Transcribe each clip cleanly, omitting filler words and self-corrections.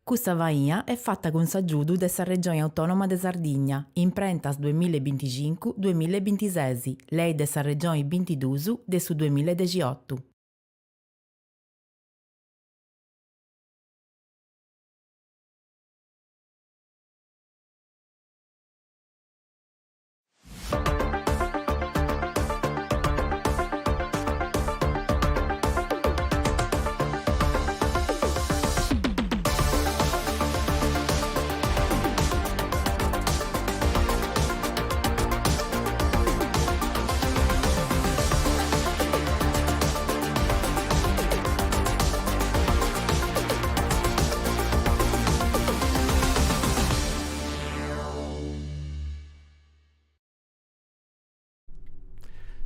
Custa faina est fata cun s'agiudu de sa Regioni Autònoma de Sardigna, Imprentas duemilla e binticincu, duemilla e bintises, Lei de sa Regioni bintidus de su duemilla e dexiotu.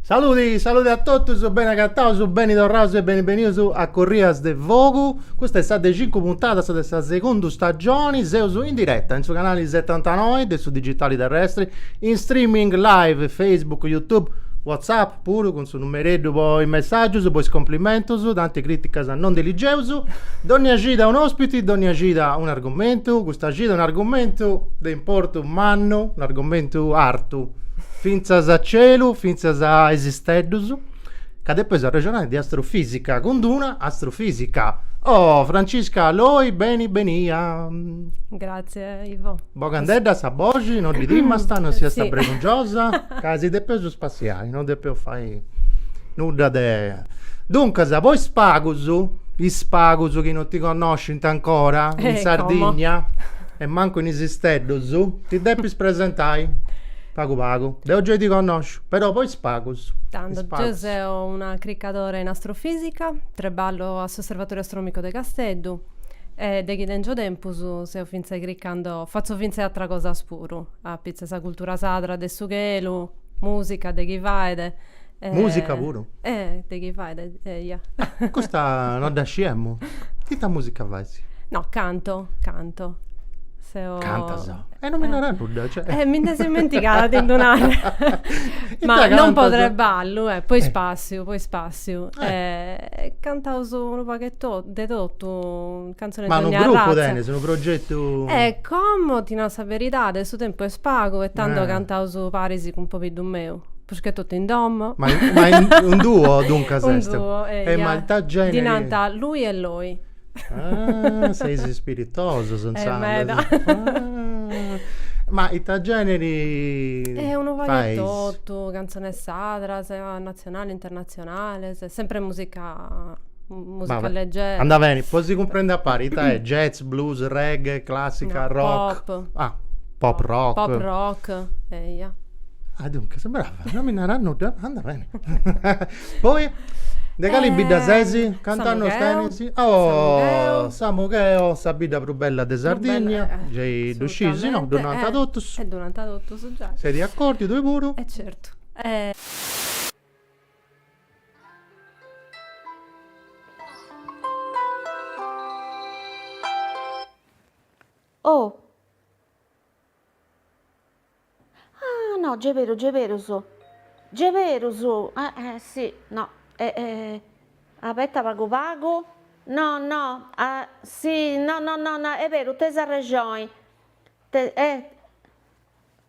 Saludi, saludi a totus, beni agataus, beni torraus e beni benius a Corrias de Fogu. Custa est sa de cincu puntadas de sa segundu stagioni, seus in diretta in su canali setantanoi de su digitali terrestri, in streaming live Facebook, YouTube, Whatsapp puru cun su numereddu po is messàgius, po is complimentus, tanti crìticas non ndi ligeus. Dònnia cida un'òspiti, dònnia cida un'argumentu, custa cida un'argumentu de importu mannu, un'argumentu artu, fintzas a celu, fintzas a is isteddus, ca depeus arrexonai de astrofìsica cun d'una astrofìsica. Oh, Francisca Loi, beni benia. Grazie Ivo. Bogandedda sa boxi, no ddi timast, no siast bregungiosa, ca si depeus spassiai, no depeus fai nudda de. Duncas, po is pagus, is pagus chi no ti connoscint ancora in Sardigna e mancu in is isteddus, ti depis presentai pagu pagu. Deu gei ti connosciu, però po is pagus. Tando, deu seu una cricadora in astrofisica, treballu a s'Osservatoriu Astronomicu de Casteddu E de chi tèngio tempus seu fintzas cricando, fatzu fintzas atras cosas puru, a pitzu 'e sa cultura sadra de su chelu, musica de chi fait. Musica puru? Eh, de chi fait, eia. Custa no dda sciemu. Ita musica fais? No, canto, canto. Seu... Cantas? E non mi narat nudda, cioè. Eh, mi nde seu ismentigada de ddu nai. Ma non po treballu, eh, po ispàssiu, po ispàssiu. Eh. Cantaus unu pagu de totu, cantzones de ogni arratza. Ma unu gruppu tenis, unu progetu? Eh, como, ti nau sa beridade, su tempus est pagu e tando cantaus paris cun pobiddu meu, prus che totu in domo. Ma ma un duo duncas est? Un duo, eia. E ma ita generi? Ddi nant lui e loi. Ah, seis spiritosus intzandus. Meda. Ma ita generi Eh, unu pagu 'e totu, cantzones sadras, natzionales, internatzionales, sempre musica musica leggera. Andat beni, po si cumprendi a pari, ita est, jazz, blues, reggae, classica, rock? Pop. Ah, pop rock. Pop rock, eia. Ah, duncas, brava, non mi narat nudda, andat beni. Poi, de cali bidda ses? Cant'annos tenis? Oh, Samugheo, sa bidda prus bella de Sardigna, gei ddu scis, no? Ddu nant totus. E ddu nant totus, giai. Ses de acordiu tui puru? E certu. Oh! Ah, no, gei berus, gei berus, gei berus, eh, eh, si, no, eh, eh, abeta pagu pagu, no, no, ah, si, no, no, no, no, est beru, tenis arrexoni, te, eh,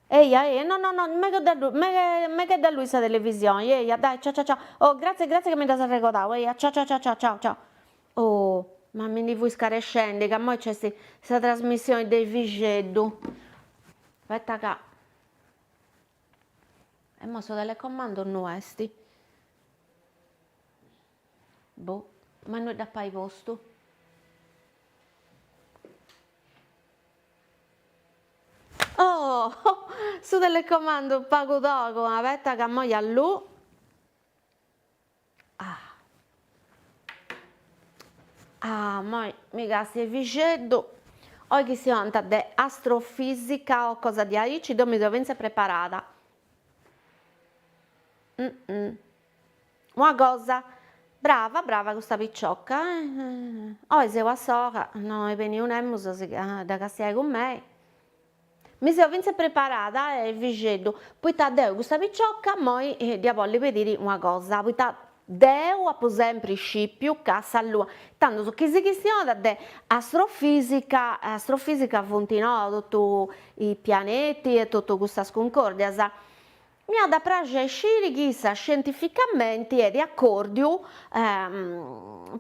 eia, eia, no, no, no, megu de allui, megu de allui sa televisioni, eia, dai, ciao ciao ciao, oh, gratzie, gratzie ca mi dd'as arregodau, eia, ciao ciao ciao ciao ciao ciao. Oh, ma mi ndi fui scarescendi ca moi nc'est sa trasmissioni de Efixeddu. Abeta ca. E moi su telecomando no est. Boh, ma innui dd'apu postu? Oh, su telecomando pagu togu, abeta ca moi alluu. Ah. Ah, moi mi càstiu Efixeddu. Oi chistionant de astrofisica o cosa diaici, deu mi seu fintzas preparada. Una cosa, brava, brava custa picioca, eh. Oi seu a sola, no est beniu nemus a si dda castiai cun mei. Mi seu fintzas preparada Efixeddu, poita deu custa picioca moi dd'ia bolli pediri una cosa, poita. Deu apu sempri scipiu ca sa luna, tandus chi si chistionat de astrofisica, astrofisica funt no totu i pianeti e totu custas cuncordias, m'iat a praxi a isciri chi issa scientificamenti est de acordiu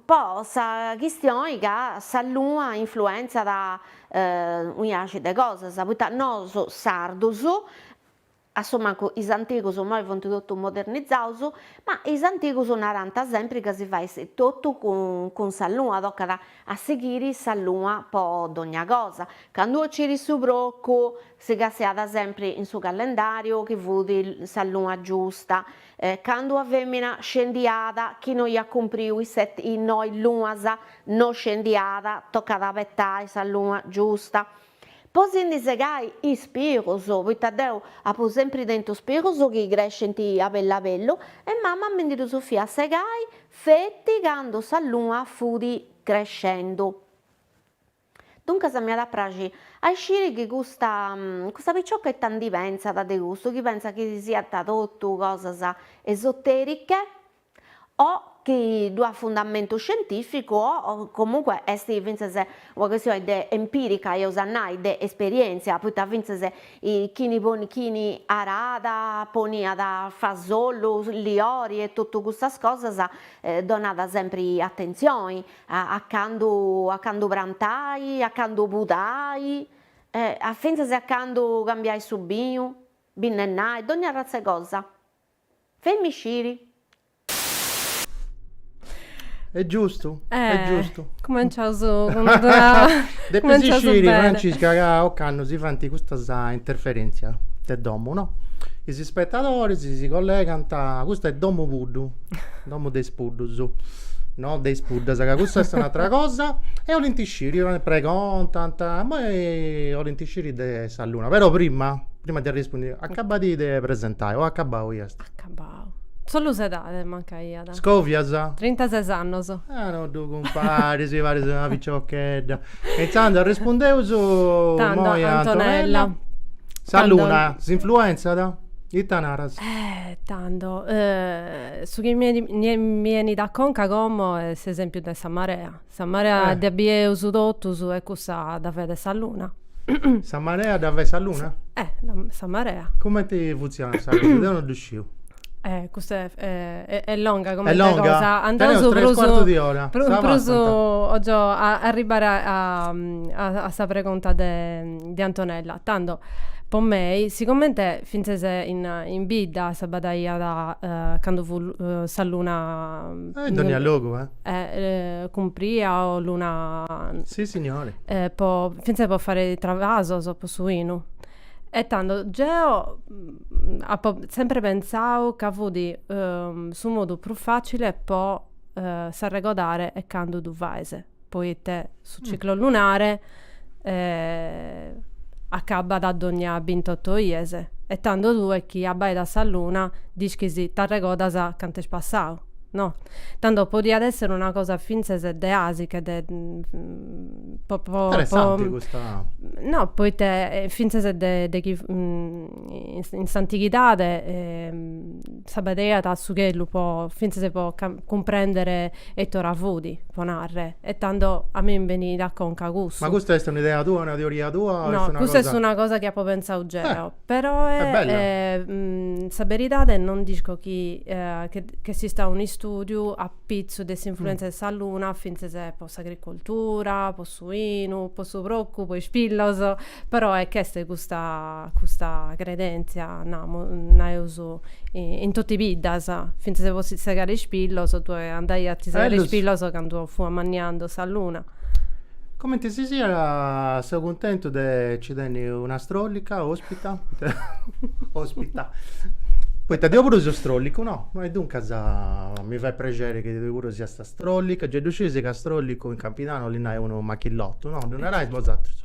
po sa chistioni ca sa luna influenzat unu iaxi de cosas, poita nosu sardus A su mancu is antigus immoi funt totu modernizaus, ma is antigus narant sempri ca si fait totu cun sa luna, tocat a sighiri sa luna po dogna cosa. Candu 'ociri su procu si castiat sempri in su calendariu chi fut sa luna giusta, candu una femina scendiat chi no iat cumpriu is seti is noi lunas no scendiat, tocat a abetai sa luna giusta. Po si ndi segai is pilus, poita deu apu sempri tentu is pilus chi crescint a bellu a bellu e mama mi ndi ddus fiat segai feti candu sa luna fut crescendu. Duncas m'iat a praxi a isciri chi custa custa picioca ita ndi pentzat de custu, chi pentzat chi siant totu cosas esoteriche o chi ddu at fundamentu scientificu o comunque est fintzas una questioni de empirica, eus a nai, de esperientzia, poita fintzas chini ponit chini arada, poniat fasolu, liori e totu custas cosas donat sempri atentzioni a candu a candu prantai, a candu pudai, a fintzas a candu cambiai su binu, binnennai, dogna arratza 'e cosa. Feimi sciri. Est giustu, est giustu. Cumenciaus cun d'una Depis sciri, Francisca, ca ocannu si faint custas interferentzias de domu, no? Is ispetadoris si collegant, custa est domu puddu, domu de is puddus, no de is puddas, ca cussa est un'atera cosa, e 'olint sciri, pregontant, immoi 'olint sciri de sa luna, però prima Prima de arrespundi, acabadì de presentai o acabau iast? Acabau. Solu s'edade mancaiat. Scovias? Trintases annos. Ah no ddu cumparis, paris una piciochedda. E intzandus arrespundeus Tando, immoi a Antonella. Antonella. Sa luna s'influenzat? Ita naras? Eh, tando, su chi mi mi 'enit a conca como est s'esempiu de sa marea. Sa marea dda bieus totus e cussa dda fait sa luna. Sa marea dda fait sa luna? Eh, sa marea. Cumenti funtzionat sa cosa? Deu no ddu sciu. Eh, custa est est longa comente Est longa? cosa. Andaus Teneus tres prus cuartus di ora. prus 'ògio arribare a a sa pregonta de de Antonella. Tando, po mei, sigomente fintzas in in bidda s'abbaidaiat candu fut sa luna In dònnia logu, eh. Eh, cumpria o luna... Si, signori. Eh, po, fintzas po fare travasos po su 'inu. E tando geo apo sempre pentzau ca fut su modu prus facile po s'arregodare 'e candu ddu faes, poite su ciclo lunare acabat dogna bintotto dies e tando tue chi abbaidas sa luna dd'ischis, t'arregodas cant'est passau, no? Tando podiat essere una cosa fintzas de asi che de po po Interessanti custa. No, poite fintzas de de chi in s'antighidade s'abbaidaiat a su chelu po fintzas po cumprendere It'ora fut, po narrer, e tando a mei mi benit a conca cussu. Ma custa est un'idea tua, una teoria tua o No, est una custa cosa... est una cosa chi apo pentzau geo, però Est bella. sa beridade non nd'isco chi che esistat un'istudiu a pitzu de s'influenza de sa luna fintzas po s'agricoltura, po su 'inu, po su procu, po is fillos, però est ch'est custa custa credenzia, namu, naeus in totu is biddas, fintzas po si segare is pillos, tue andaias a ti segare is pillos candu fut ammanniando sa luna. Comenti si siat seu cuntentu de ci tenni un'astrolica ospita, ospita, poita deu puru seu strollicu no, e duncas mi fait prexeri chi tui puru siast strollica, gei ddu sciis ca strollicu in campidanu 'olit nai unu machillottu no, ddu narais bosatrus?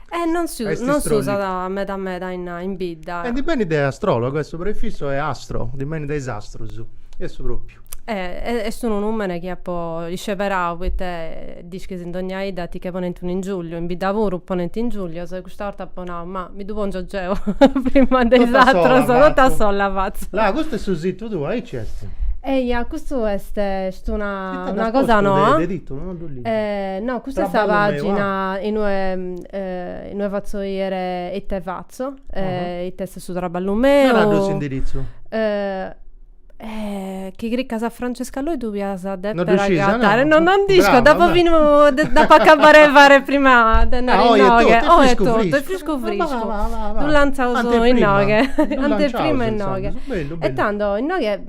Eh non si non s'usat meda meda in in bidda. E ndi benit de astrologo e su prefissu est astro, ndi benit de is astrus, est su propriu. Eh est unu numene chi apo isceberau poite dd'ischis in dogna 'idda ti che ponent un'ingiugliu, in bidda puru ponent ingiuglios e custa 'orta apo nau, ma mi ddu pongio geo prima de is Totu a sola atrus, totu a fatzu. sola fatzu. Là custu est su situ tuu, aici est. Eia, custu est est una una cosa noa. De titulu, non ddu ligiu. No, custa est sa pagina inue inue fatzo 'iere ite fatzo, ite est su traballu meu. Naraddu s'indiritzu. Chi cricas a Francesca Loi ddu ias a deper agatare. No, non dd'isco, dd'apo finu, dd'apo acabare 'e fare prima de andare inoghe. Oe e totu, est friscu friscu. Ddu lantzaus inoghe, anteprima inoghe. E tando inoghe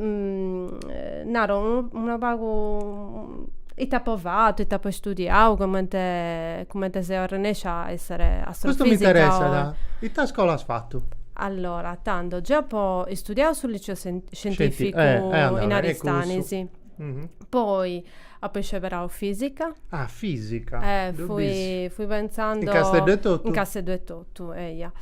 naro unu pagu ite apo fatu, ite apo istudiau, comente comente seu arrennescia a essere astrofisica. Custu mi interessat, ita scola as fatu? Allora, tando, geo apo istudiau su liceo scientificu in Aristanis, poi apo isceberau fisica. Ah, fisica. Fui fui pentzando. In Casteddu etotu? In Casteddu etotu, eia.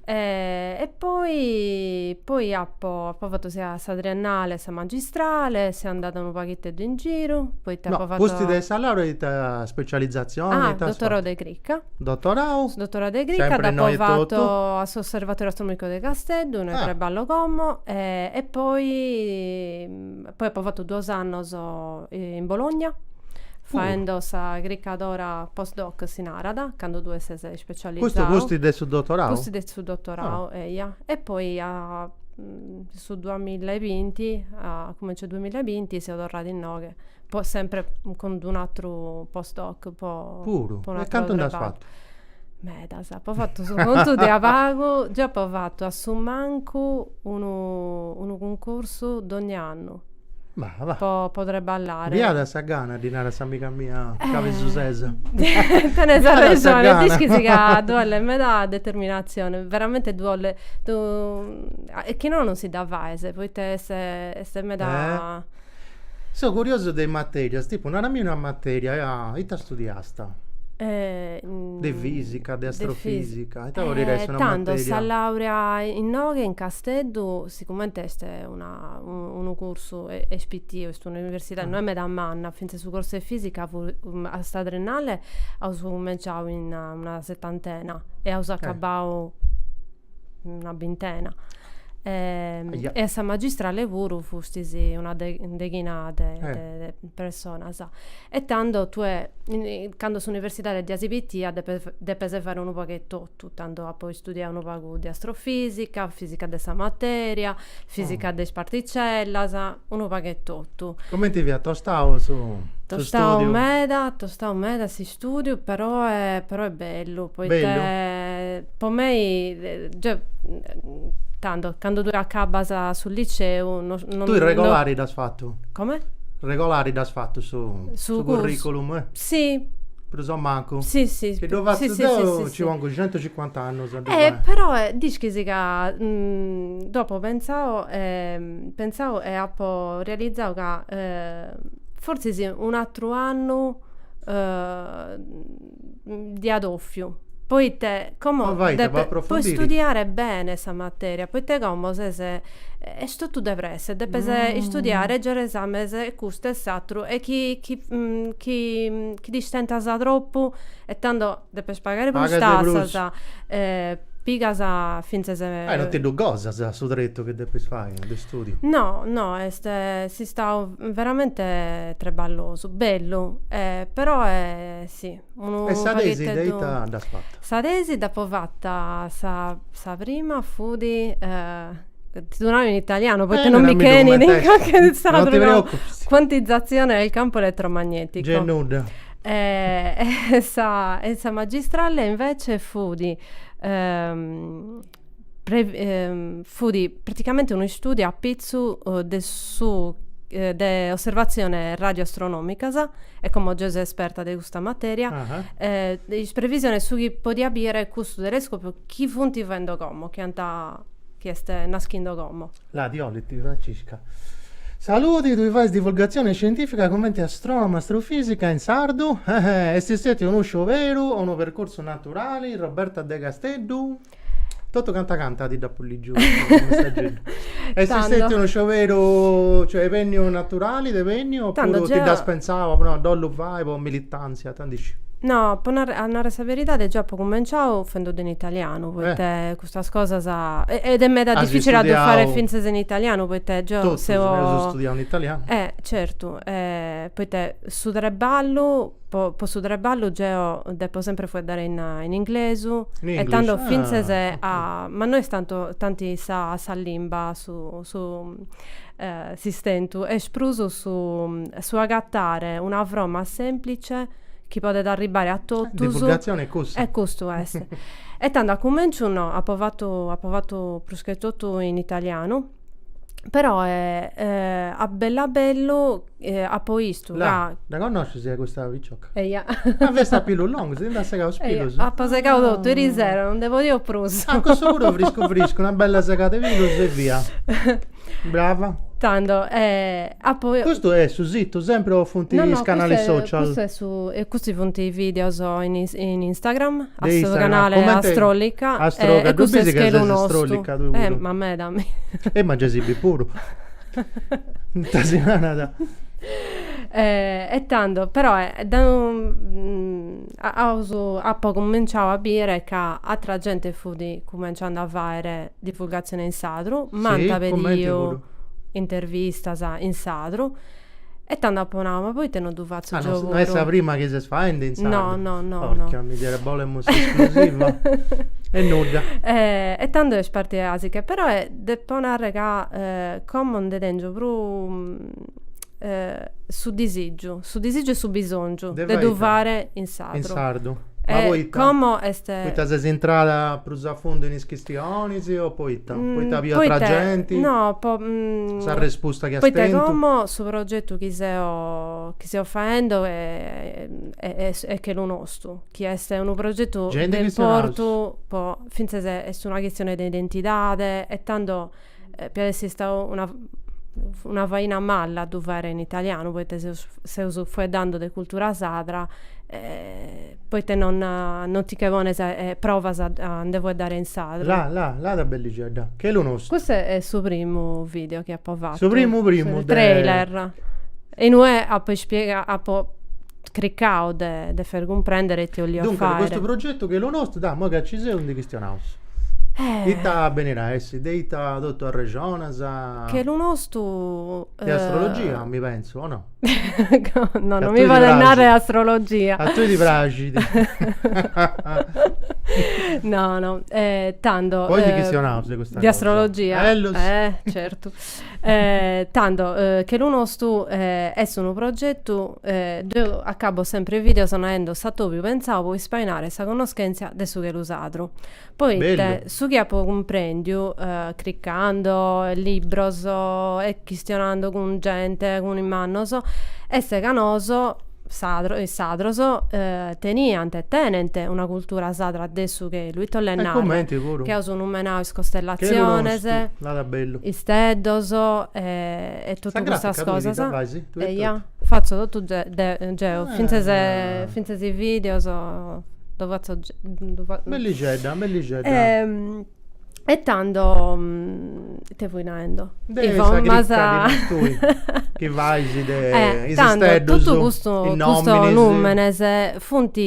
E poi poi apo apo fatu sia sa triennale e sa magistrale, seu andada unu paghiteddu in giru, poita No, apo fatu. pustis de sa laurea ita specializatzioni Ah, ita as dottorau fatu? de crica. Dottorau? Su dottorau de crica Sempre dd'apo innoi fatu etotu? a s'Osservatorio Astronomico de Casteddu, innoi Ah. treballo como, e poi poi apo fatu duos annos in Bologna faendo sa cricadora postdoc si narat, candu tue ses specializau. Custu pustis de su dottorau? Pustis de su dottorau, eia. E poi a su duamilla e binti, a cumentzu 'e duamilla e binti seu torrada inoghe, po sempre cun d'un'aturu postdoc po Puru? po E un'aturu cantu nd'as traballu. fatu? Medas, apo fatu su contu de pagu, geo apo fatu a su mancu unu unu cuncursu dogna annu. Ma va. Po po treballare. Biada sa gana, ddi narat s'amiga mia cabesusesa. Tenes arrexone, dd'ischis ca ddu 'olet meda determinatzione, veramente ddu 'olet, e chi no non si dda faes, poita est est meda Seu curiosu de is materias, tipu narami una materia, ita studiasta? De fisica, de astrofisica, ita podit essi una Tando, materia? sa laurea inoghe in Casteddu, sigomente est una unu cursu est pitiu, est un'universidadi, no est meda manna, finzas su corsu 'e fisica fut a sa triennale aus cumenciau in una setantena e aus acabau una bintena. E a sa magistrale puru fustis una deghina de personas. E tando tue, cando s'universidade est diasi pitia, depes depes fai unu pagu 'e totu, tando apo istudiau unu pagu de astrofisica, fisica de sa materia, fisica de is particellas, unu pagu 'e totu. Cumenti fiat tostau su Tostau meda, tostau meda s'istudiu, però est però est bellu, poita po mei, geo tando, candu tue acabas su liceu no Tui regolari dd'as fatu? Come? Regolari dd'as fatu su su curriculum, eh? Si. Prus o mancu? Si si. Chi ddu fatzu deu nci pongu centucincuant'annus a ddu fai. Però dd'ischis ca dopo pentzau pentzau e apo realizau ca Fortzis un'atru annu dd'ia 'ofiu, poite como po istudiare bene sa materia, poite como ses est totu de presse, depes istudiare, leggere esames e custu e s'atru e chi chi chi chi ti stentas tropu e tando depes pagare prus tassas, pigas fintzas. Eh non ti ddu gosas su tretu chi depis fai de studiu. No, no, est istau veramente treballosu, bellu, però si, unu E sa tesi de ita dd'as fata? Sa tesi dd'apo fata, sa sa prima fut, ti ddu nau in italianu poita non mi ch'enit in sardu, quantizzazione del campo elettromagnetico. Gei nudda. E sa e sa magistrale invece fut fut praticamente unu istudiu apitzu de su de osservatziones radioastronomicas, e como geo seu esperta de custa materia, is previsiones su chi podiat biri custu telescopiu chi funt fendo como, chi ant chi est naschindo como. Là ti 'olit, Francisca. Saludi, tui fais divulgatzioni scientifica cumenti astronoma astrofisica in sardu? Est stetiu unu scioberu o unu percursu naturali? Roberta de Casteddu? Totu canta canta ti dd'apu ligiu su messageddu. Est stetiu unu scioberu, cioè benniu naturali de benniu opuru ti dd'as pentzau, no, dd'ollu fai po militantzia, ita ndi sciu. No, po narrer, a narrer sa beridade geo apo cumenciau fendoddu in italianu, poita custas cosas, ed est meda dificili a ddu fai finzas in italianu, poita geo seu. Totus eus studiau in italianu. Certu, poita su treballu, po po su treballu geo depo sempre fueddare in in inglesu, e tando finzas a, ma no est tantu tanti sa sa limba su su s'istentu, est prus su su agatare una froma semplice chi podet arribbare a totus. Divulgatzione est cussa. E custu est. E tando a cumenciu no, apo fatu apo fatu prus che totu in italianu, però a bellu a bellu apo 'istu ca. Dda connoscis custa picioca? Eia. Ah fiast a pilus longus, ti nd'as segau is pilus? Apo segau totu, erisero, non nde podio prus. Ah cussu puru friscu friscu, una bella segada 'e pilus e via. Brava. Tando, apo. Custu est su situ sempri o funt is canalis social? Custu est su, custus funt is videos in in Instagram, a su canale Astrolica, e custu est Chelu Nostu. Ma meda mi. E ma gei si bit puru. Ita si narat. E tando, però apo cumenciau a biri ca atra genti fut cumenciandi a fai divulgatzione in sadru, m'ant pediu intervistas in sadru e tando apo nau, ma poita no ddu fatzu geo puru? No est sa prima chi ses faendi in sardu? No, no, no, no. Porca miseria, bolemus s'esclusiva e nudda. E tando est partia asiche, però depo narrer ca como nde tengio prus su disigiu, su disigiu e su bisongiu de ddu fare in sardu. In sardu. Ma poita? Como est. Poita ses intrada prus a fundu in is chistionis o poita? Poita biu atra genti? No, po. S'arrespusta chi as tentu? Poita como su progetu chi seo chi seo faendo est Chelu Nostu, chi est unu progetu de importu po fintzas est una chistione de identidade e tando Piat essi istau una una faina mala a ddu fàere in italianu, poita seus seus fueddando de cultura sadra, poita non non ti che pones e provas a nde fueddare in sadru. Là là là ita bellixedda, Chelu Nostu. Custu est su primu video chi apo fatu. Su primu primu de. Trailer, inue apo ispiegau, apo cricau de de fai cumprendere ite 'olio fare. Duncas custu progetu Chelu Nostu, dai, imoi ca ci seus ndi chistionaus. Ita benit a essi, de ita totu arrexonas? Chelu Nostu. De astrologia, mi pentzu, o no? No, non mi podes narrer astrologia. A tui ti praxit. No, no, tando. Poi ndi chistionaus de custa cosa. De astrologia. Ellus. Certu. Tando, Chelu Nostu est unu progetu, deu acabo sempre is videos naendo s'atobiu pentzau po ispainare sa connoschentzia de su chelu sadru. Poita su chi apo cumprendiu cricando libros e chistionando cun gente, cun is mannos, est ca nosu sadros, is sadros teniant e tenent una cultura sadra de su chelu, ite 'ollet narrer, chi aus numenau is costellatziones, is isteddos e totu custas cosas. Eia, fatzu totu geo, fintzas fintzas is videos ddu fatzu Bellixedda, bellixedda. E tando, ite fui naendo? De sa cricca chi tui, chi fais de is isteddus, totu custu, custos numenes funt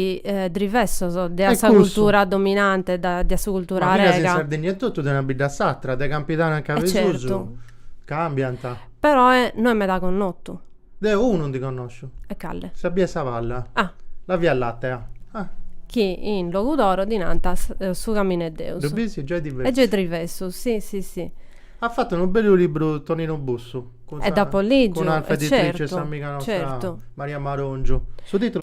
drivessos de sa cultura dominante, de sa cultura arega. Ma finas in Sardegna etotu de una bidda a s'atra, de Campidanu a Cabesusu, cambiant. Però no est meda connotu. Deu unu ndi connosciu. E cale? Sa bia 'e sa palla. Ah. La Via Lattea. Ah. Chi in Logudoro ddi nant su Caminu 'e Deus. Ddu bisi? Giai diversu. Est giai drivessu, si si si. At fatu unu bellu libru Tonino Bussu. Cun sa, e dd'apo lìgiu, cun Alfa Editrice, s'amiga nostra Maria Marongiu. Su titulu.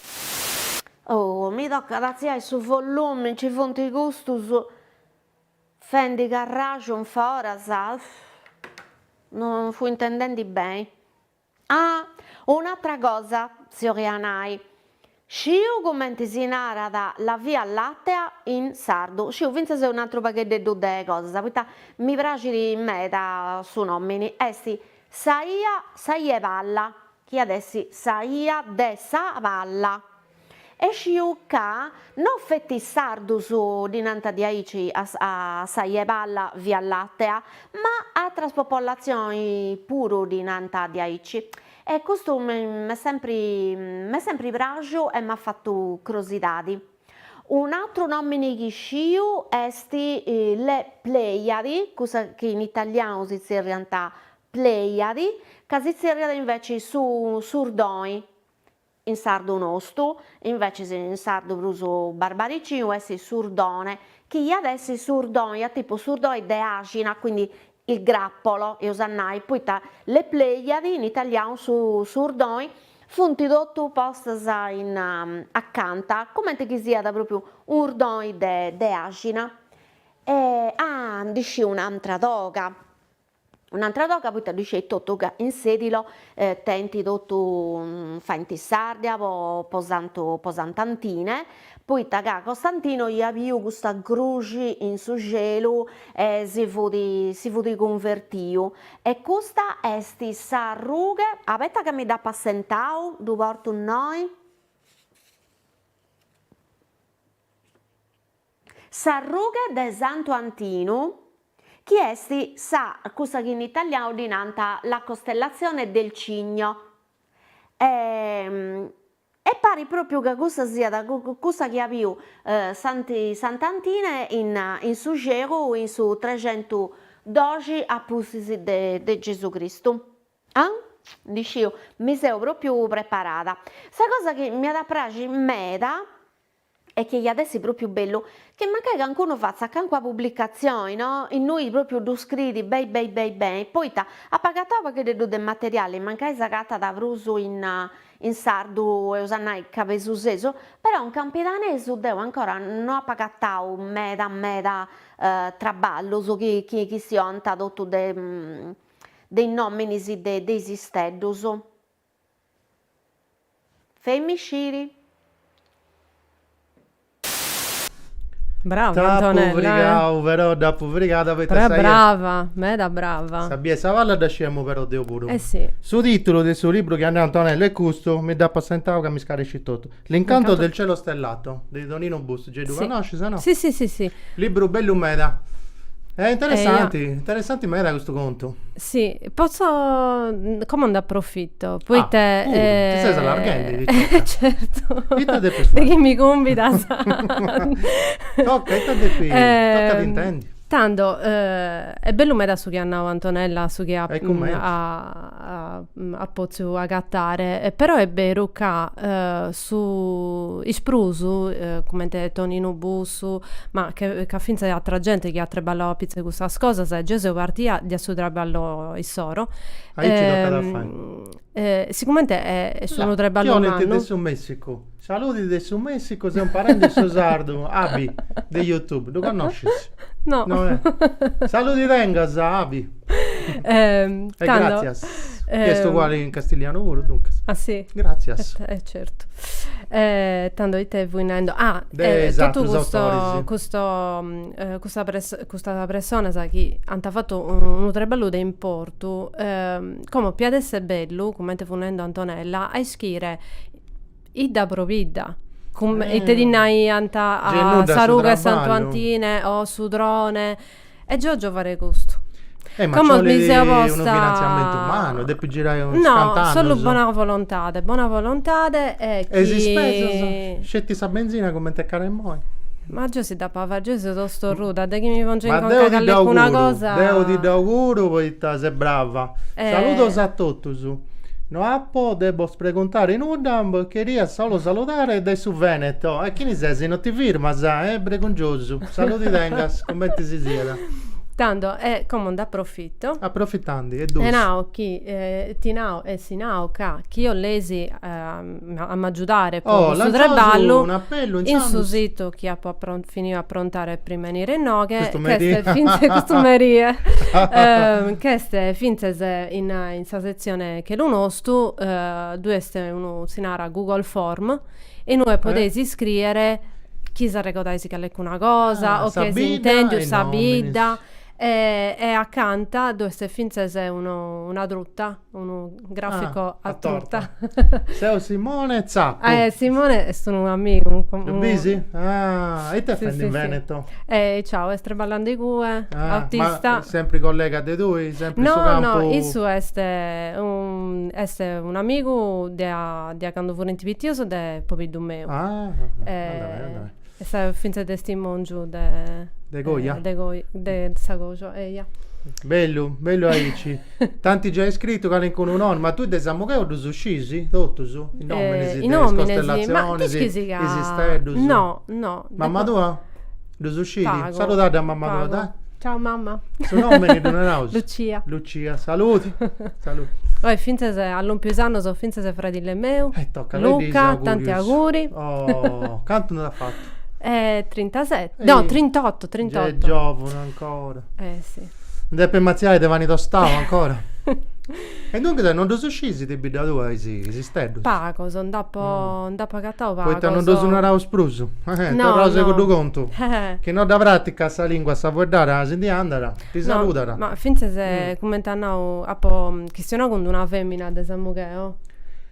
Oh, mi tocat a artziai su volumi, nci funt custus fendi carraxu in foras, non fui intendendi beni. Ah, un'atra cosa si 'olia nai, sciu cumenti si narat la via lattea in sardu, sciu fintzas un'atru pagheddeddu de cosas, poita mi praxit meda su nomini, est sa 'ia sa 'ia 'e palla, chi iat essi sa 'ia de sa palla. E sciu ca no feti is sardus ddi nant diaici a sa 'ia 'e palla via lattea, ma atras popolatzionis puru ddi nant diaici. E custu m'est sempri m'est sempri praxiu e m'at fatu crosidadi. Un'atru nomini chi sciu est le Pleiadi, cussa chi in italianu si zerriant Pleiadi, ca si zerriat inveci su s'urdoi in sardu nostu, invecis in sardu prus barbaricinu est s'urdone, chi iat essi s'urdoi a tipu s'urdoi de axina, quindi il grappolo, eus a nai, poita le Pleiadi in italianu su s'urdoi funt totu postas in acanta, cumenti chi siat propriu un'urdoi de de axina. E ah ndi sciu un'antra toga Un'antra toga poita ddu scieis totu ca in Sedilo tenint totu, faint s'Ardia po po santu po Sant'Antine, poita ca Costantino iat biu custa gruxi in su xelu e si fut si fut cunvertiu e custa est sa rughe, abeta ca mi dd'apu assentau, ddu portu innoi. Sa rughe de Santu Antinu, chi est sa cussa chi in italianu ddi nant la costellazione del cigno, e parit propriu ca cussa siat cussa chi at biu Sant'Antine in in su xelu in su trexentudoxi a pustis de Gesù Cristu. Ah? Ndi sciu, mi seu propriu preparada. Sa cosa chi m'iat a praxi meda e chi iat essi propriu bellu, chi mancai cancunu fatzat calincuna publicatzioni, no, innui propriu ddu scriit beni beni beni beni, poita apu agatau u' pagheddeddu de materiali, mancai s'agatat prus in in sardu, eus a nai cabesusesu, però in campidanesu deu ancora no apu agatau meda meda traballus chi chi chistionant totu de de is nominis de de is isteddus. Feimi sciri. Brava T'apu Antonella, eh. frigau, però dd'apu frigada poita Però sa brava, meda brava. Sa bia 'e sa palla dda sciemu però deu puru. Eh sì. Su titulu de su libru chi at nau Antonella est custu, mi dd'apu assentau ca mi scaresci totu. L'incanto del cielo stellato de Tonino Bussu, gei ddu connoscis o no? Sì sì sì sì. Libru bellu meda. È interessanti, interessanti meda custu contu. Sì, potzo, como nd'aprofito, poite Ah, puru, ti ses allarghendi, picioca. Certu. Ita depis fai? De chi mi cumbidas. Toca, ita depis, toca a t'intendi. Tando, est bellu meda su chi at nau Antonella, su chi at E cumenti? at potziu agatare, però est beru ca su is prus, cumenti Toninu Bussu, ma ca fintzas atra genti chi at traballau apitzus de custas cosas, e geo seu partia de su traballu issoro. Aici tocat a fai. Sigumenti est unu traballu mannu. Chi 'olint de su Messicu. Saludi de su Messicu, seu imparendi su sardu, Abi, de YouTube, ddu connoscis? No. No eh. Saludi tengas, Abi. E gratzias. Chi est uguali in castillianu puru, duncas. Ah si? Gratzias. Eh certu. Tando ite fui nendo? Ah, De is totu atrus custo autoris. custo custa custas personas chi ant fatu unu traballu de importu, como piat esser bellu, cumenti fut nendo Antonella, a ischire 'Idda pro bidda, cum ite ddi naiant a sa rughe 'e Santu Antine o su trone, e geo fare custu. Eh, ma Como mi nci seu 'olit posta unu finantziamentu mannu, depis girai uns No, cant'annus. solu bona volontade, bona volontade e E is chi ispesas? Sceti sa benzina cumenti est cara immoi. Ma geo si dd'apo a fai, geo seu tostorruda, de chi mi pongio in Ma conca deu ti callecuna dd'auguru, cosa deu ti dd'auguru poita ses brava. Saludos a totus. No apo de bos preguntare nudda, bos cheria solu saludare dae su Veneto. E chini ses? No ti firmas? Eh, bregungiosu. Saludi tengas, cumenti si siat. Tando, e como nd'aprofito. Aprofitandi, e dus. E nau chi, ti nau e si nau ca chi 'olleis a m'agiudare po Oh, custu lanciaus traballu, un'apellu, in su intzandus. situ chi apo finiu a aprontare prima 'e 'enire inoghe, Custu ch'est merie. fintzas custu merie, ch'est fintzas in in sa setzione Chelu Nostu, ddu est unu, si narat Google Form, inue podeis iscriere chi s'arregodais callecuna cosa Ah, o sa chi eis bidda intendiu e sa nominis. bidda. E e acanta ddu est fintzas unu una truta, unu grafico Ah, a a truta. torta. Seu Simone Zappu. Eh, Simone est unu amigu. Ddu bisi? Ah, ite Sì, fendi sì, in sì. Veneto? Eh, ciao, est traballandi igue, Ah, autista. ma sempri collega de tui? Sempri in su No, campu? no, issu est un est un'amigu de a de a candu furint pitius de pobiddu meu. Ah, anda beni, anda beni. Est fintzas testimòngiu de De coja? De coi de sa coja, eia. Bellu, bellu aici. T'ant giai scritu calincunu nòmini, ma tui de Samugheo ddus scisi totus? I nòminis de is costellatzionis, is isteddus? No, no. Mamma tua ddus scidi? Saludadda a mamma tua, dai. Ciao mamma. Su nòmini ddu naraus? Lucia. Lucia, saludi. Saludi. Oi fintzas at lompiu is annus fintzas fradile meu. Eh tocat, Luca, tanti auguri. Oh, cantu nd'at fatu? Trintaseti, no trintotto, trintotto. Est giovunu ancora. Eh si. Depit matziai de pani tostau ancora. E duncas non ddus scisi de bidda tua is isteddus? Pagos, nd'apo nd'apo agatau pagos. Poita non ddus naraus prus? Torraus a cuddu contu. Chi no dda praticat sa lingua sa fueddada si ndi andat, ti saludat. Ma fintzas cumenti at nau, apo chistionau cun d'una femina de Samugheo.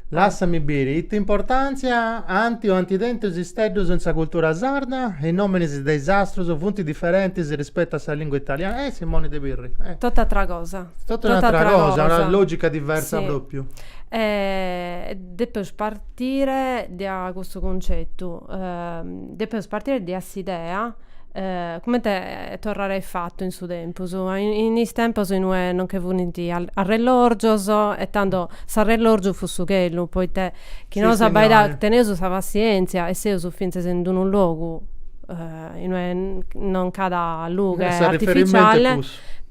Lassami biri, ite importantzia ant o ant tentu is isteddus in sa cultura sarda? Is nominis de is astrus funt diferentis rispetu a sa lingua italiana? Eh Simoni De Pirri, eh. Totu atra cosa. Totu un'atra cosa, una logica diversa propriu. Depeus partire de custu cuncetu, depeus partire de s'idea Comente torrare fatu in su tempus, in is tempos in ue non nche furint arrellòrgios e tando s'arrellòrgiu fut su chelu, poite chi nosu abbaidaus, teneus sa passièntzia e seus fintzas in unu logu in ue non nc'at lughe artificiale,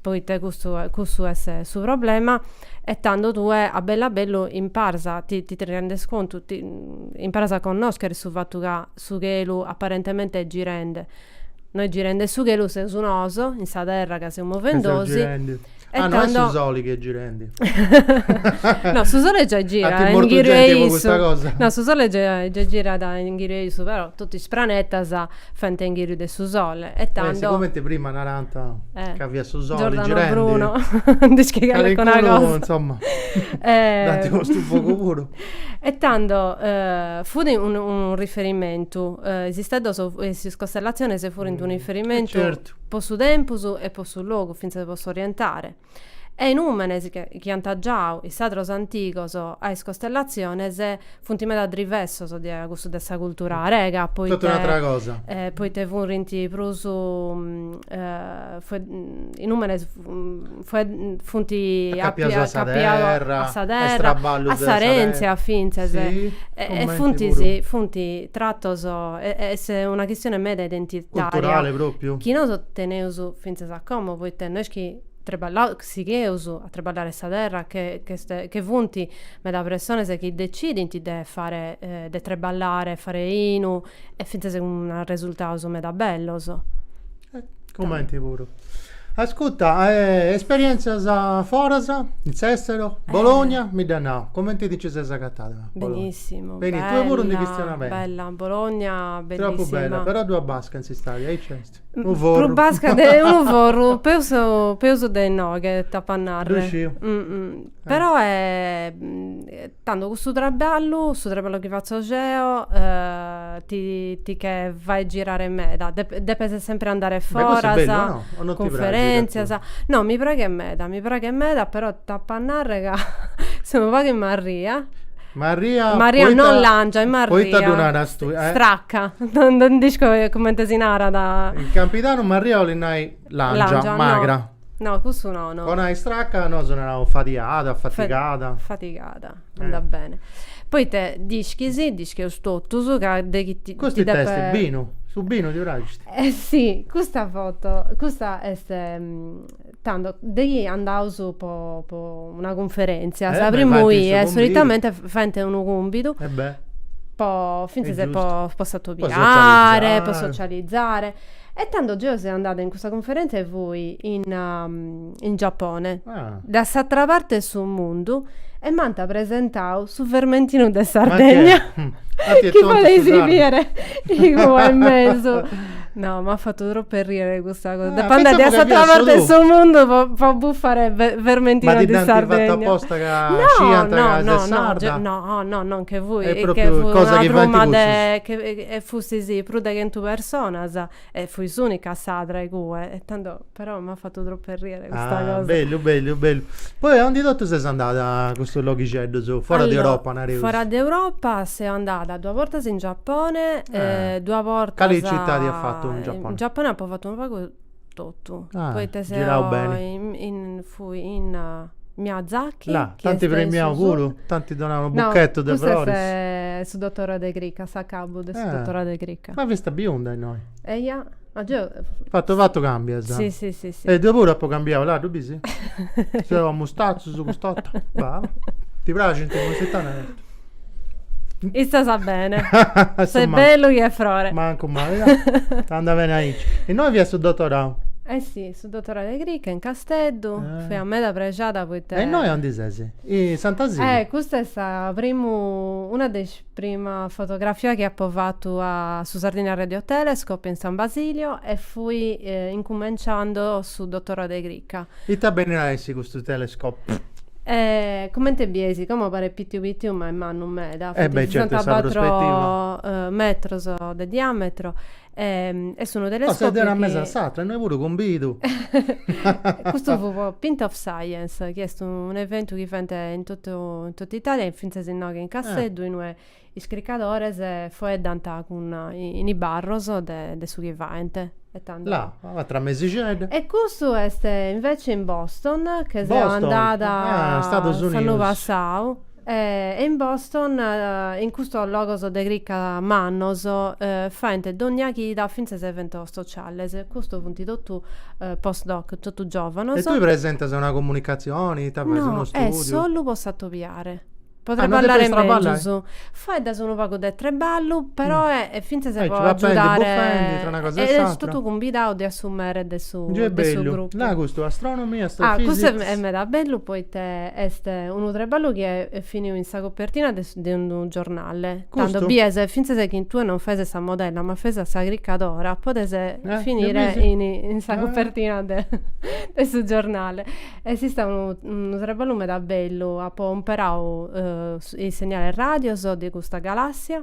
poite custu cussu est su problema E tando tue a bellu a bellu imparas, ti ti rendes contu, ti imparas a connoschere su fatu ca su chelu apparentemente est girende. No est girende su chelu, seus nosu in sa terra ca seus movendosi. E ah, no est su soli chi est girendi. No, su sole giai girat in ghiriu 'e issu. No, su sole giai giai girat in ghiriu 'e issu, però totu is pranetas faint in ghiriu de su sole e tando. Sigumenti prima narant ca fiat su soli girendi. Giordano Bruno nd'ischit calincuna cosa. Insomma, dd'ant postu fogu puru. E tando fut unu riferimentu, is isteddos, is costellatziones furint unu riferimentu po su tempus e po su logu, fintzas po s'orientare. E is nùmenes chi ant giau is sadros antigos a is costellatziones funt meda drivessos de cussu de sa cultura arega, poite Totu un'atra cosa. poite furint prus is nùmenes funt Acapiaus a sa terra, a sa a is terra, traballus a de sa terra. s'arèntzia fintzas, Si, e cumenti funt puru. funt tratos, est una chistione meda identitaria. Culturale propriu. Chi nosu teneus fintzas a como, poite no est chi Traballaus, sigheus a traballare sa terra che ch'est che funt meda pressones chi decidint de fare de traballare, fare 'inu e fintzas cun arresultados meda bellos. Cumenti puru. Ascurta, esperientzias foras, in s'estero, Bologna, mi dd'as nau, cumenti ti nci ses agatada? Benissimo, Beni, tui puru ndi chistionas beni. Bella, Bologna bellissima. Tropu bella, però ddoi at basca in s'istadi, aici est. Unu forru. Prus basca de unu forru, peus peus de inoghe, t'apo a narrer. Ddu sciu. Però tando custu traballu, su traballu chi fatzo jeo, ti ti che fait girare meda, depes sempre andare foras, bellu, no? O non ti praxit cunferentzias, no mi praghet meda, mi praghet meda, però t'apo a narrer ca seu unu pagu in marria Marria, Marria poita, non langia, in marria. Poita ddu naras tui? Eh? Stracca, non nd'isco comente si narat. In Campidanu marria 'olit nai langia, langia magra. No, no cussu no, no. Po nai stracca nosu naraus fadiada, fatigada. Fatigada, andat bene. Poita dd'ischis, dd'ischeus totus, ca de chi ti Custu it'est, binu? Su binu ti praxit? Eh si, custa foto, custa est Tando, de chi andaus po po una cunferentzia, sa primu 'ia, solitamente faint unu cumbidu po fintzas po po s'atobiare, po socializare. E tando geo seu andada in custa cunferentzia e fui in in Giappone, da s'atera parte 'e su mundu, e m'ant presentau su vermentinu de Sardegna, chi podeis biri igue in mesu. No, m'at fatu tropu erriere custa cosa. Depo andai a s'atra parte de su mundu po po bufare Vermentino di Sardegna. Ma ti dd'ant fatu aposta ca sciiant ca ses sarda? No, no, no nche fui, che fut una truma de, e fustis prus de chentu personas e fui s'unica sarda igue e tando però m'at fatu tropu erriere custa cosa. Bellu, bellu, bellu. Poi aundi totu ses andada a custus loghixeddus, fora de Europa nareus? Fora de Europa seu andada duas bortas in Giappone, duas bortas. Cali citadi as fatu in Giappone? In Giappone apo fatu unu pagu totu, poita seu in fui in Miyazaki. Là, t'ant premiau puru? T'ant donau unu buchettu de froris? No, custu est su dottoradu de crica, s'acabu de su dottoradu de crica. Ma fiast biunda innoi. Eia, ma geo. Fatu fatu cambias. Si si si si. E deu puru apu cambiau, là ddu bisi? Seu a mustatzus cust'orta. Brava. Ti praxint custas ita Istas bene. Ses bellu che frore. Mancu mali, là. Andat bene aici. Innoi fiat su dottorau. Eh si, su dottorau de crica in Casteddu, fia meda prexada poita. E innoi aundi ses? In Sant'Asili? Eh, custa est sa primu, una de is Prima fotografia chi apo fatu a su Sardinia Radio Telescope in San Basilio e fui incumenciando su dottoradu de crica. Ita benit a essi custu telescope? Comente bieis, como paret pitiu pitiu ma est mannu meda, Eh beh certu in sa sessantabatro metros de diametro Est unu telescopiu chi. Oh, ses de una mesa a s'atra, innoi puru cumbidu. Custu fut po Pint of Science, chi est un'eventu chi faint in totu in totu Italia e fintzas inoghe in Casteddu, inue is cricadores foeddant cun in is barros de de su chi faint. E tando. Là, atra mesixedda. E custu est invece in Boston, che seu andada s'annu passau E in Boston, in custos logos de crica mannos, faint dogna chida fintzas eventos sociales, custos funt totu post-doc, totu giovanos. E tui presentas una comunicatzioni, ita fais, unu studiu? No, est solu po s'atobiare, po traballare mellus. Faeddas unu pagu de treballu, però est fintzas po agiudare, est totu cumbidau de su mere de su gruppu. Là custu astronomy, astrophysics. Ah, custu est meda bellu poite est unu treballu chi est finiu in sa copertina de de unu giornale. Tando bies fintzas chi tue non fais sa modella ma fais sa cricadora podes finire in in sa copertina de de su giornale. Est istau unu unu treballu meda bellu, apo imperau is segnales radios de custa galassia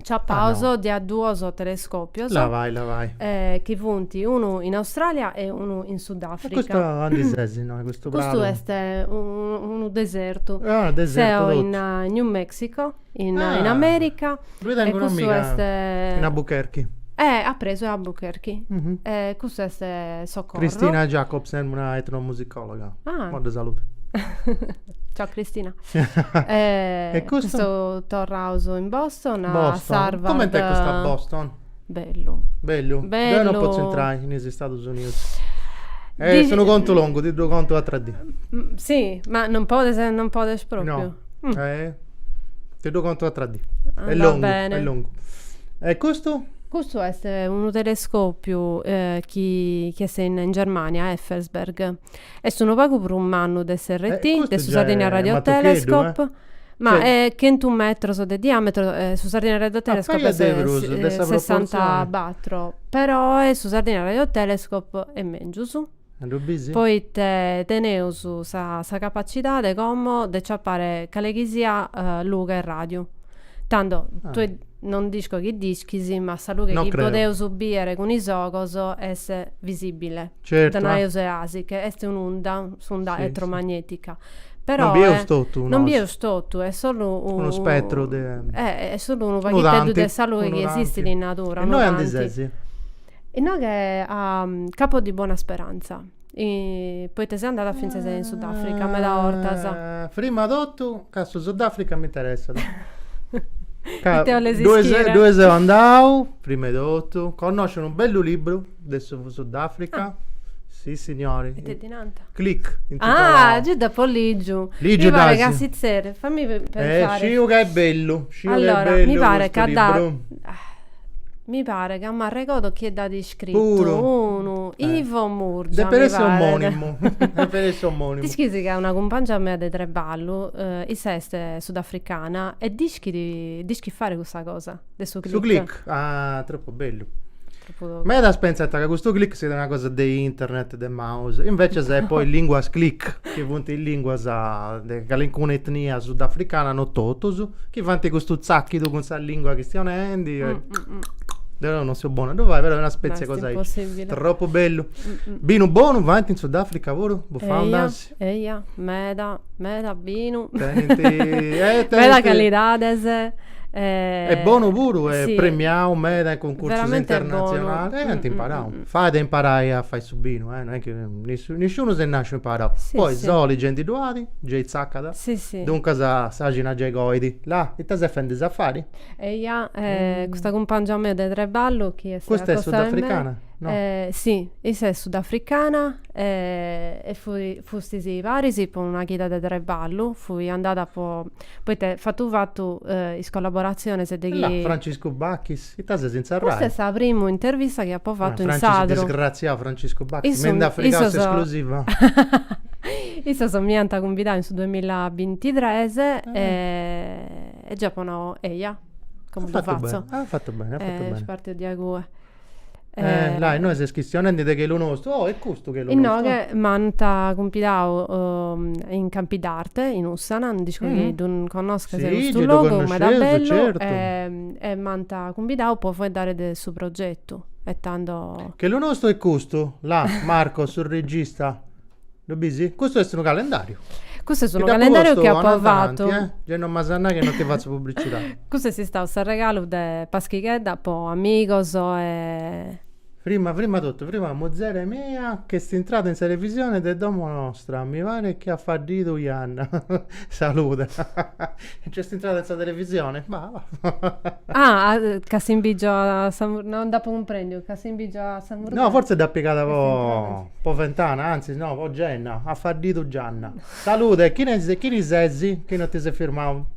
Ciapaus de duos telescopios. La vai, la vai. Chi funt unu in Australia e unu in Sudafrica. E custu aundi ses innoi, custu pradu? Custu est unu desertu. Ah, desertu totu. Seu in New Mexico, in America. Ddoi tengu un'amiga in Albuquerque. A presu 'e Albuquerque. Custu est Socorro. Cristina Jacobsen, una etnomusicologa. Ah. Dda saludu. Ciao Cristina. E custu? Custu torraus in Boston, a s'Harvard. Coment'est custa Boston? Bellu. Bellu? Bellu. Deu no potzu intrai in is Stadus Unius. Est unu contu longu, ti ddu contu atra dì. Si, ma non podes, non podes propriu. No. Ti ddu contu atra dì. Est longu, est longu. E custu? Custu est unu telescopiu chi chi est in Germania, a Effelsberg. Est unu pagu prus mannu de s'RT, de su Sardinia Radio Telescope, ma est chentu metros de diametro, su Sardinia Radio Telescope est sessantabatro, però su Sardinia Radio Telescope est mengius, poite teneus sa sa capacidade como de ciapare cale chi siat lughe radiu. Tando, tue non dd'isco chi dd'ischis, ma sa lughe chi podeus bìere cun is ogos est visibile. Certu. Dda nareus asi, che est un'unda, s'unda elettromagnetica. Però non bieus totu Non bieus totu, est solu unu spettru de est solu unu paghiteddu de sa lughe chi esistit in natura. Innoi aundi ses? Inoghe a Capo di Buona Speranza, poita seu andada fintzas in Sudafrica meda 'ortas. Prima totu ca su Sudafrica m'interessat. Ite 'oles ischire? Ddue seu andau, prima 'e totu, connosciu unu bellu libru de su Sudafrica, si signori. Ite ti nant? Click, intitolau. Ah, già dd'apo ligiu. Ligiu Mi paret dd'as? ca si zerriat, fammi pensare. Sciu ca est bellu, sciu ca est bellu mi paret custu ca dda libru. Mi paret ca m'arregodo chie dd'at iscritu, Puru. unu Ivo Murgia, Depet mi essi paret. omonimu, depet essi omonimu. Dd'ischis ca una cumpangia mea de treballu, issa est sudafricana e dd'ischit dd'ischit fare cussa cosa de su click. Su click, ah tropu bellu. Tropu togu. Medas pentzant ca custu click siat una cosa de internet, de mouse, invecias est po is linguas click, chi funt is linguas de calincuna etnia sudafricana, no totus, chi faint custu tzàchidu cun sa lingua chistionendi e Deu non seu bonu a ddu fai, però est una spètzia 'e cosa aici. Tropu bellu. Binu bonu faint in Sudafrica puru? Bufau nd'as? Eia, meda, meda binu. Tenint, eh, tenint. Meda calidades. Est bonu puru, est premiau meda in cuncursus internatzionalis. E ant imparau. Fait a imparai a fai su binu, eh, no est chi nisciunu est nasciu imparau. Poi soli gei ndi ddu at, gei tzacat. Duncas s'àxina gei coit. Là, ita ses fendi safari? Eia, custa cumpangia mea de treballu chi est Custa est sudafricana? No. Si, issa est sudafricana e fui fustis paris po una chida de treballu, fui andada po poita fatu fatu is collaboratziones de chi. Là, Franciscu Bachis, ita ses in sa Rai? Custa est sa primu intervista chi apo fatu in sardu. Disgratziau Franciscu Bachis, mi nd'at frigau s'esclusiva. Issos m'iant cumbidau in su duemillabintitres e già apo nau eia, como ddu fatzo. At fatu bene, at fatu bene. Est partiu de ague. Eh, là, innoi ses chistionendi de chelu nostru, oh, est custu chelu nostru. Inoghe m'ant cumbidau in Campidarte, in Ussana, no nd'isco chi ddu connosches custu logu, meda bellu, e m'ant cumbidau po fueddare de su progetu e tando. Chelu nostru est custu, là, Marco, su regista Ddu bisi? Custu est unu calendàriu. Custu est unu calendàriu chi apo fatu. Gei non m'as a nai chi non ti fatzu publicidadi. Custu est istau s'arregalu de Paschighedda po amigos e. Frima, frima totu, frima muzere mia ch'est intrada in sa televisione de domo nostra, mi paret chi at faddidu Janna. Saluda. Nc'est intrada in sa televisione? Bah va. Ah, c'assimbìgiat a sa no nd'apo cumprendiu, c'assimbìgiat a sa murghera. No, fortzis dd'at pigada po po ventana, antzis no, po genna, at faddidu gianna. Salude, chini chini ses chi non ti ses firmau?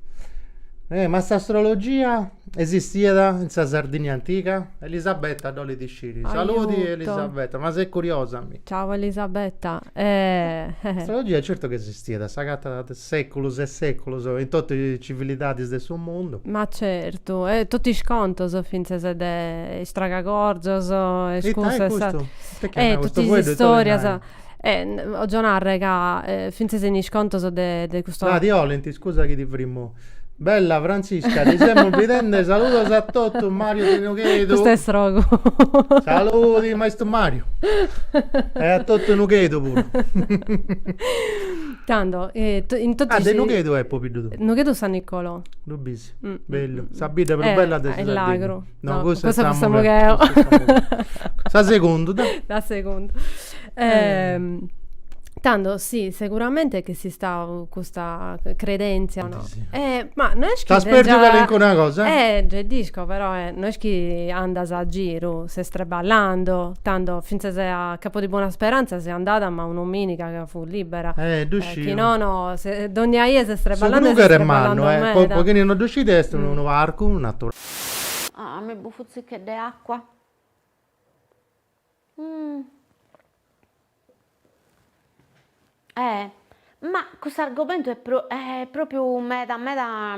Eh, ma s'astrologia esistiat in sa Sardigna antiga? Elisabetta dd'olit isciri. Saludi Elisabetta, ma ses curiosa mi. Ciao Elisabetta. Astrologia certu chi esistiat, s'agatat de seculus e seculus in totu is civilidadis de su mundu. Ma certu, e totu is contos fintzas de is tragacorgios e is cussas. Ita est custu? Ita chi est custu fueddu? Totu is istorias. 'Ògio narrer ca fintzas in is contos de de custu. Là ti 'olint, scusa chi ti frimu. Bella Frantzisca, ti semus bidende, saludos a totus, Mario de Nughedu. Custu est srogu. Saludi maistu Mario. E a totu Nughedu puru. Tando, in totu Ah, de Nughedu est pobiddu tuu. Nughedu San Nicolò. Ddu bisi. Bellu, sa bidda prus bella de sa Sardinna. Lagru. No, cussa est Samugheo. Sa segundu, dai. Sa segundu. Tando, sì, seguramente che est istau custa credenzia, no? Ma no est chi T'as perdiu calincuna cosa? Eh, gei dd'isco, però no est chi andas a giru, ses traballando, tando finzas a Capo di Buona Speranza seu andada ma un'ominica ca fut libera. Eh, ddu sciu. Chi nono, dogna ia ses traballando e ses traballando meda. Su Kruger est mannu, eh, po chini no ddu scit est unu parcu naturali. Ah, mi bufu u' tzicheddu 'e acua. Eh, ma custu argomentu est pro est propriu meda meda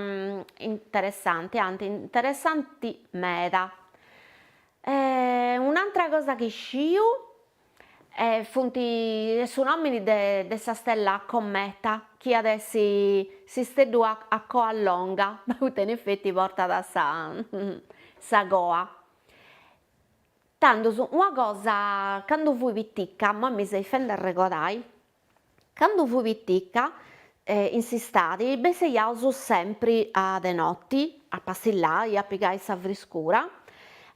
interessanti, anzi interessanti meda. Un'antra cosa chi sciu funt est su nomini de de sa stella cometa chi at essi s'isteddu a coa longa, poita in effetti portat sa sa coa. Tandus, una cosa, candu fui pitica, imoi mi seis fendi arregodai, candu fui pitica, in s'istadi, besseiaus sempri a de noti, a passillai, a pigai sa friscura,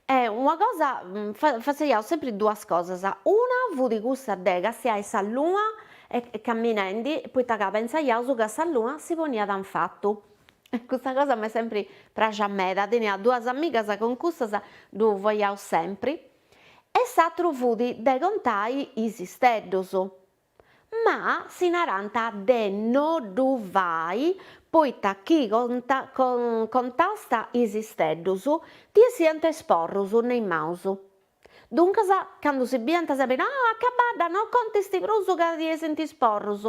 e una cosa, faseiaus sempri duas cosas, una fut cussa de castiai sa luna e camminendi, poita ca pentzaiaus ca sa luna si poniat in fatu Custa cosa m'est sempri praxia meda, tenia duas amigas cun cussas ddu faiaus sempri e s'atru fut de contai is isteddus, ma si narant de no ddu fai poita chi contasta is isteddus ti essiant is porrus ne is maus. Duncas candu si biant sempri, no acabadda no contist prus ca ti essint is porrus.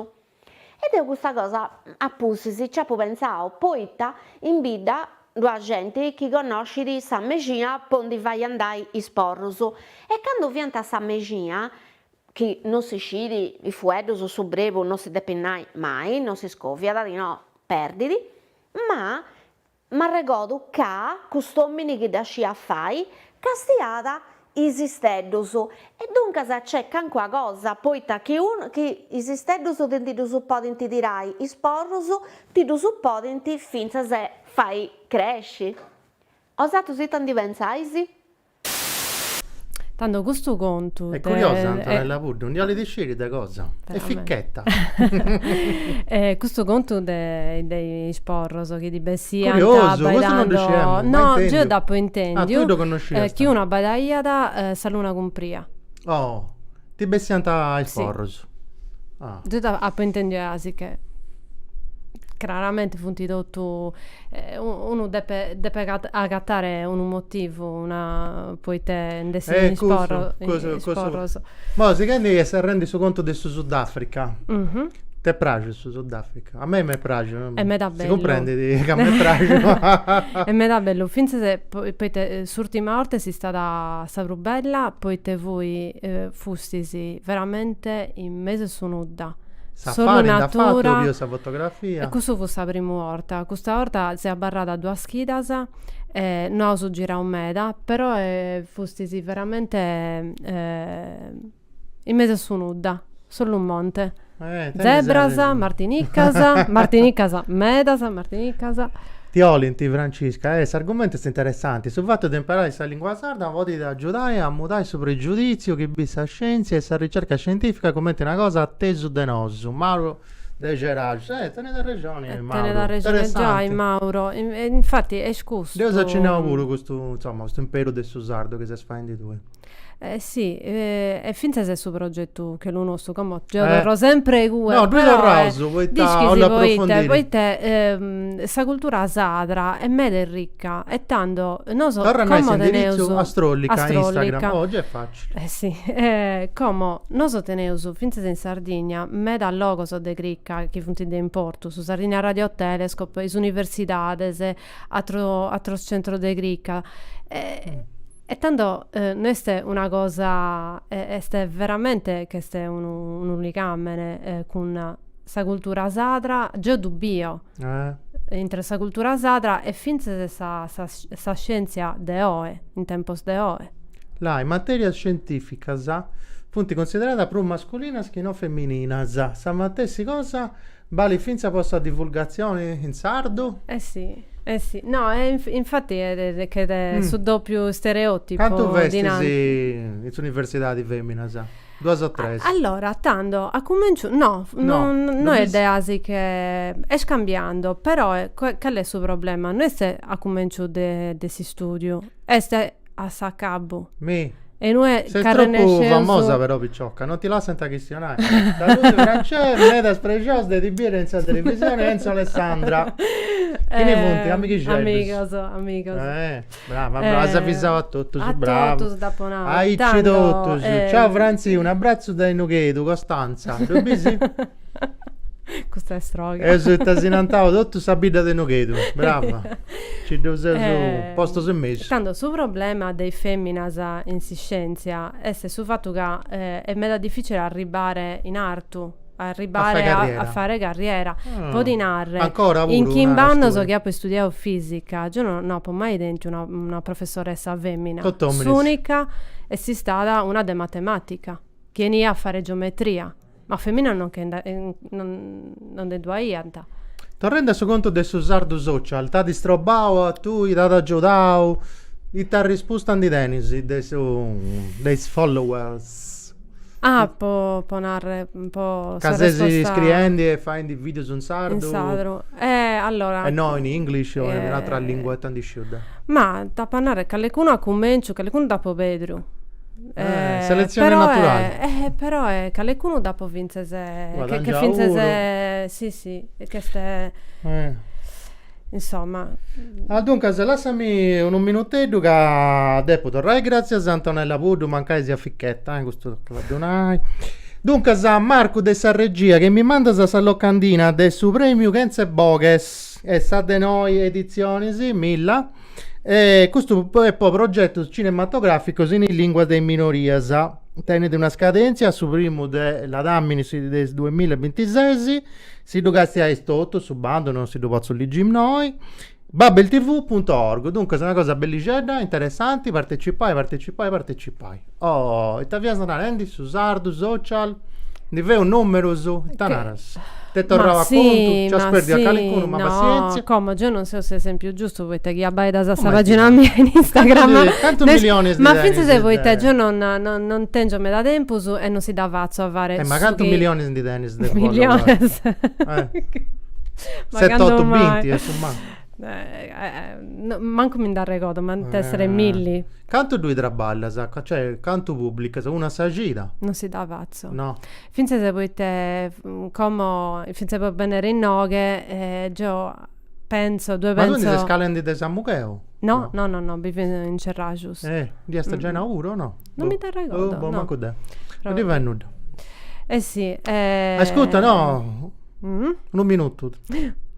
E deu custa cosa a pustis nci apu pentzau, poita in bidda. Ddu at genti chi connoscit sa mexina po ndi fai andai is porrus e candu fiant a sa mexina, chi non si scit is fueddus su brebu non si depit nai mai, non si scoviat, chi no perdit, ma M'arregodu ca cust'omini chi dda sciat fai, castiàt is isteddus e duncas c'est calincuna cosa, poita chi unu chi is isteddus ti ndi ddus podint tirai is porrus, ti ddus podint fintzas fai cresci. Osatrus ita ndi pentzais? Tando custu contu Est curiosa Antonella Puddu, ndi 'olit sciri de cosa. Est ficchetta. Custu contu de de is porros chi ti bessiant Curiosu, custu non ddu sciemu, mai No, intendiu. geo dd'apo intendiu. Ah, tui ddu connosciast. Chi unu abbaidaiat sa luna cumpria. Oh, ti bessiant is porros. Ah. Deu dd'apo intendiu 'asi che craramente funt totu unu depet depet agatare unu motivu una poite nd'essint is porros is porros. Mo sighendi e serrendi su contu de su Sudafrica, t'est praxiu su Sudafrica? A mei m'est praxiu. Est meda bellu. Si cumprendit ca m'est praxiu. Est meda bellu, fintzas poite s'urtima 'orta est istada sa prus bella poite fui fustis veramente in mesu 'e su nudda. Safari nd'at fatu, biu sa fotografia. E cussu fut sa primu 'orta, custa 'orta seu abarrada duas chidas e no aus girau meda, però fustis veramente in mesu a su nudda, solu monte. Zebras, martinicas, martinicas medas, martinicas. Ti 'olint, Francisca, eh, s'argumentu est interessanti, su fatu de imperai sa lingua sarda podit agiudai a mudai su pregiuditziu chi bit sa scientzia e sa ricerca scientifica cumenti una cosa atesu de nosu. Mauro de Geraxus. Eh, tenit arrexoni Mauro. Tenet arrexoni giai Mauro, infati est custu. Dd'eus acinnau puru custu, insoma, custu imperu de su sardu chi ses faendi tui. Eh si, e fintzas su progetu Chelu Nostru, como geo torro sempre igue. No, ddui torraus, poita 'ollu aprofundiri. Poita sa cultura sadra est meda ricca e tando nosu Torra a nai s'indiritzu Astrollica Instagram, oh già est facili. Eh si, como nosu teneus fintzas in Sardigna meda logos de crica chi funt de importu, su Sardigna Radio Telescope, is universidades, ateros centros de crica E tando no est una cosa, est veramente ch'est unu unu ligàmene cun sa cultura sadra, geo ddu bio, intre sa cultura sadra e fintzas sa sa sa scièntzia de oe, in tempos de oe. Là, is materias scientìficas funt cunsideradas prus masculinas chi no femininas. Sa matessi cosa Balit fintzas po sa divulgatzioni in sardu? Eh si, eh si. No, e infati est che su dòpiu stereòtipu. Cantu festis in s'universidadi feminas? Duas o tres? Allora, tando, a cumenciu, no, no est de asi che, est cambiando, però cale est su problema? No est a cumenciu de de s'istudiu, est a s'acabu. Mi. E inue Ses tropu famosa però picioca, non ti lassant chistionai. Saludi Francè, medas prexaus de ti biri in sa televisioni Enzo Alessandra. Chini funt? Amighixeddus. Amigos, amigos. Eh, brava, brava, as avisau a totus, A brava. totus dd'apo nau. Aici Tando, totus. Ciao Frantzì, un'abratzu dae Nughedu, Costanza. Ddu bisi? Custa est stroga. Eus tasinantau totu sa bidda de Nughedu, brava. Nci ddus seus postus in mesu. Tando su problema de is feminas in s'iscientzia est su fatu ca est meda dificile arribbare in artu, arribbare a fare carriera. Po ti narrer, in chimb'annos chi apo istudiadu fisica, geo no apo mai tentu una una professoressa femina, s'unica est istada una de matematica, chi 'eniat a fare geometria. Ma femina non che non nde ddu aiant. Torrendi a su contu de su sardu social, t'at istrobbau a tui, t'at agiudau? Ita arrispusta ndi tenis de su de is followers? Ah po po narrer po sa Ca ses iscriendi e faendi videos in sardu. In sardu. Eh allora. E no in English o in un'atra lingua ita ndi sciu deu. Ma t'apo a narrer, callecunu a cumenciu, callecunu dd'apo pèdiu Eh, selezione però naturale. È, eh, però è calecunu dd'apo fintzas che, che fintzas sì sì, ch'est eh. Insomma. Ah, duncas, lassami unu minuteddu ca depu torrai gratzias a Antonella Puddu, mancai siat ficchetta, eh, custu tocat a ddu nai. Duncas, Marcu de sa regia, chi mi mandas sa locandina de su premiu Chentze Boghes. Est sa de noi editzionis, milla, e custu est po progetus cinematograficus in is linguas de is minorias. Tenit una scadèntzia a su primu de ladàmini de su duamilla e bintises, si ddu castiais totu su bandu, non si ddu potzu ligi innoi. Babeltv punto org, duncas una cosa bellixedda, interessanti, partecipai partecipai partecipai. Oh, ita fias narendi, su sardu, social, ndi feus numerus, ita naras? T'est torrau a contu, nci as perdiu a calincunu, ma passienzia. No, como geo non seo s'esempiu giustu, poita chi abbaidas sa pagina mia in Instagram. Cantu milionis ndi Ma fintzas poita geo non non tengio meda tempus e non si dda fatzo a fare Eh ma cantu milionis ndi tenis de followers? Miliones. Ma Seti otu binti a su mancu. Mancu mi nd'arregodo, ma ant essere milli. Cantu ddui traballas? Cioè, cantu pubblicas? Una a sa cida? Non si dda fatzo. No. Fintzas poita como, fintzas po bennere inoghe, geo pentzo, ddue pentzo. Ma tui ndi ses calendi de Samugheo? No, no, no, no, bivu in Cerraxus. Eh, ndi est giai una puru o no? Non mi nd'arregodo, no. Mancu deu. Non ndi fait nudda. Eh si. Ascurta, no, unu minutu.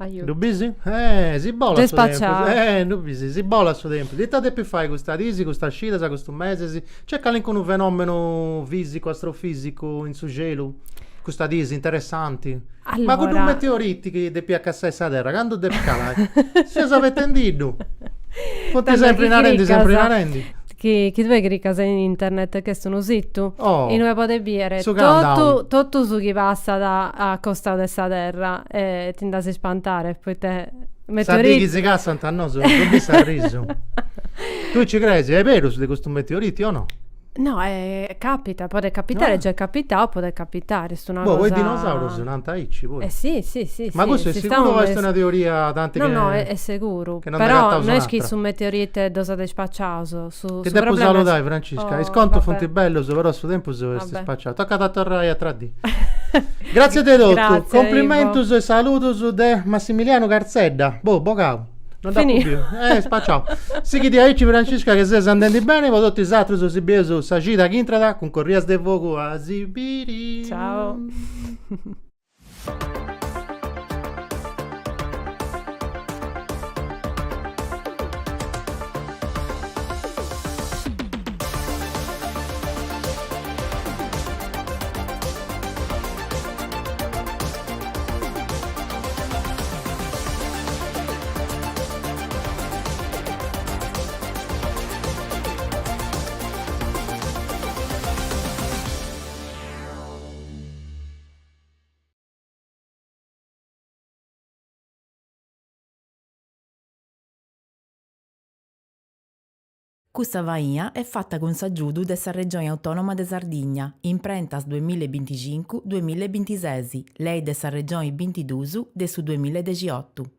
Aiutu. Ddu bisi? Eh, si bolat su tempus. Spaciau. Eh, ddu bisi, si bolat su tempus. Ita depis fai custa disi, custas cidas, custus mesis? Nc'est calincunu fenomenu fisicu, astrofisicu in su celu custa disi interessanti? Allora. Ma cuddu meteoriti chi depiat cassai sa terra, candu depit calai? Seus abetendiddu. Funt sempri narendi, sempri narendi. Chi chi tue cricas in internet ch'est unu situ oh, inue podes biere totu totu su chi passat a costau de sa terra e ti nd'as a ispantare poite Sa dì chi si cassant a nosu, ddu bis s'arrisu. Tui ci creis, est berus de custu meteoriti o no? No, eh, capita, podet capitare, già est capitau, podet capitare, est una Boh, cosa... poi dinosaurus nant aici, poi. Eh sì, sì, sì, Ma sì, custu est si seguru o est est una teoria tanti No, che... no, est seguru, che non però nd'agataus no est chi un'atra. su meteorite ddos at ispaciaus, su Ti su depu problema est saludai, Francisca, is Oh, contus va funt bè. bellus, però su tempus est Va bè. spaciau. Tocat a torrai atra dì. Gratzias de totu, Gratzias, Ivo. cumplimentus e saludus de Massimilianu Carzedda. Boh, bogau. Non dd'apu Finiu. biu. Eh, spaciau. Sighidi aici Francisca che ses andendi beni, po totu is atrus si bieus sa cida chi intrat cun Corrias de Fogu a si biri. Ciao. Custa faina est fata cun s'agiudu de sa Regioni Autònoma de Sardigna, imprentas duamilla e binticincu, duamilla e bintises, lei de sa Regioni bintidus de su duamilla e dexiotu.